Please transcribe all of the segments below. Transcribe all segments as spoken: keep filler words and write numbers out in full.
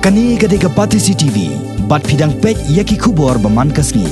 Kane ka dei ka Batesi T V, bad phi dang peit ïa ki khubor ba man ka sngi.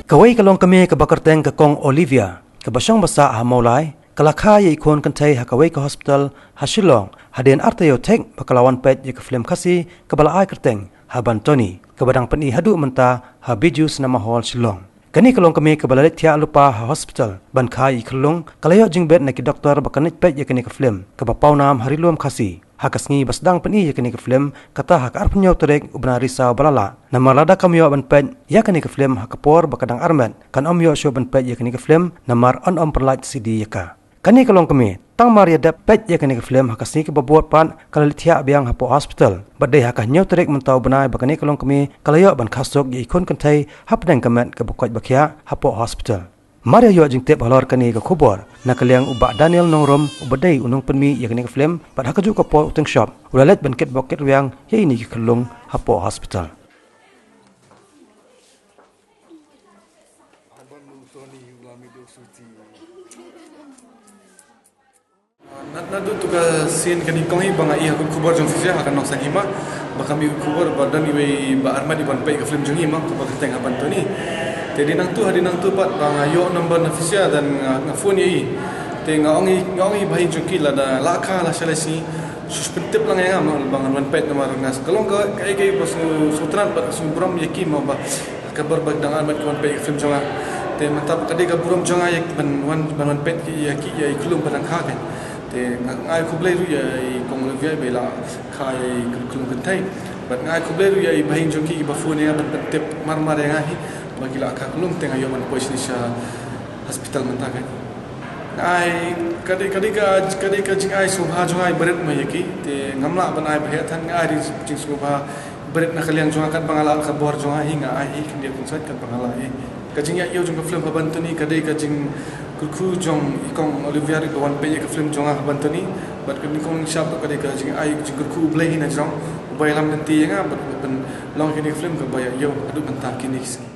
Kawei ka longkmie kaba kyrteng ka Kong Olivia, kaba shong ba sah ha Mawlai, ka la kha ïa i khun kynthei ha kawei ka hospital ha Shillong, hadien artaïew thik ba ka la wan peit ïa ka film Khasi kaba la ai kyrteng Haban Tony, kaba dang pyni haduh mynta ha Bijou Cinema Hall Shillong. Kane ka longkmie kaba la leit thiah lypa ha hospital ban kha ïa i khyllung, ka la ïoh jingbit na ki doktor ba kan leit peit ïa kane ka film kaba pawnam ha Ri Lum Khasi. Ha ka sngi ba sdang pyni ïa kane ka film, kata ha ka arphew hynñiew tarik u bnai Risaw ba la lah. Namar lada kam ïoh ban peit ïa kane ka film ha ka por ba ka dang armet, kan ym ïoh shuh ban peit ïa kane ka film, namar yn ym pynlait C D ïa ka. Kane ka longkmie, tang mar ïa dep peit ïa kane ka film ha ka sngi kaba bud pat, ka la leit thiah biang hapoh hospital. Bad dei ha ka hynñiew tarik mynta u bnai ba kane ka longkmie ka la ïoh ban kha suk ïa i khun kynthei hapdeng ka met kaba koit ba khiah hapoh hospital. Mar ïa ïoh jingtip halor kane ka khubor, na ka liang u Bah Daniel Nongrum, uba dei u nongpynmih ïa kane ka film, bad ha kajuh ka por u Teng Shop u la leit ban kitbok kitrwiang ïa ine ki khyllung hapoh hospital. Naduh tu ka sien kane kong hi ba nga ïoh ka khubor jong Fisher ha ka nongsynshar hi ma, ba ka mih ka khubor ba don iwei ba armet i ban peit ka film jong hi ma, kaba kyrteng Haban Tony. Te dei nangtu, hadien nangtu pat ba nga ïoh number na Fisher, dan nga, nga phone ïa i. Te nga ong i, nga ong i ba hi jong ki lada la kha la shalai sngi, shu pyntip lang ïa nga ma, ba ngan wan peit namar nga, ka long ka, kaei kaei ba shu, shu thrang bad shu burom ïa ki ma, ba ka por ba dang armet ki wan peit ka film jong nga. Te mynta ka dei ka burom jong nga ïa ban wan, ban wan peit ïa ki, ïa i khyllung ba dang kha kein. Te nga, nga ai khublei ruh ïa i Kong Olivia ba i la kha ïa i khyllung kynthei. Bad nga ai khublei ruh ïa i bahaïing jong ki ba phone ïa nga ban pyntip mar mar ïa nga hi ba ki la kha khyllung, te nga ïoh ban poi shane sha hospital mynta kein. Nga ai, ka dei, ka dei ka, ka dei ka jingai sngewbha jong nga i barit ma ïa ki, te ngam lah ban ai ba heh than, nga ai ruh jingsngewbha barit na ka liang jong nga, katba nga la ka bor jong nga hi, nga ai hi khyndiat khynsoit katba nga la hi. Ka jingïaid ïew jong ka film Haban Tony ka dei ka jingkyrkhu jong i Kong Olivia ruh ba wan peit ïa ka film jong nga Haban Tony. Bad kane kong Shop ka dei ka jingai jingkyrkhu U Blei hi na jrong, uba ïalam lynti ïa nga bad uba pynlong ïa kane ka film kaba ïaid ïew haduh mynta kine ki sngi.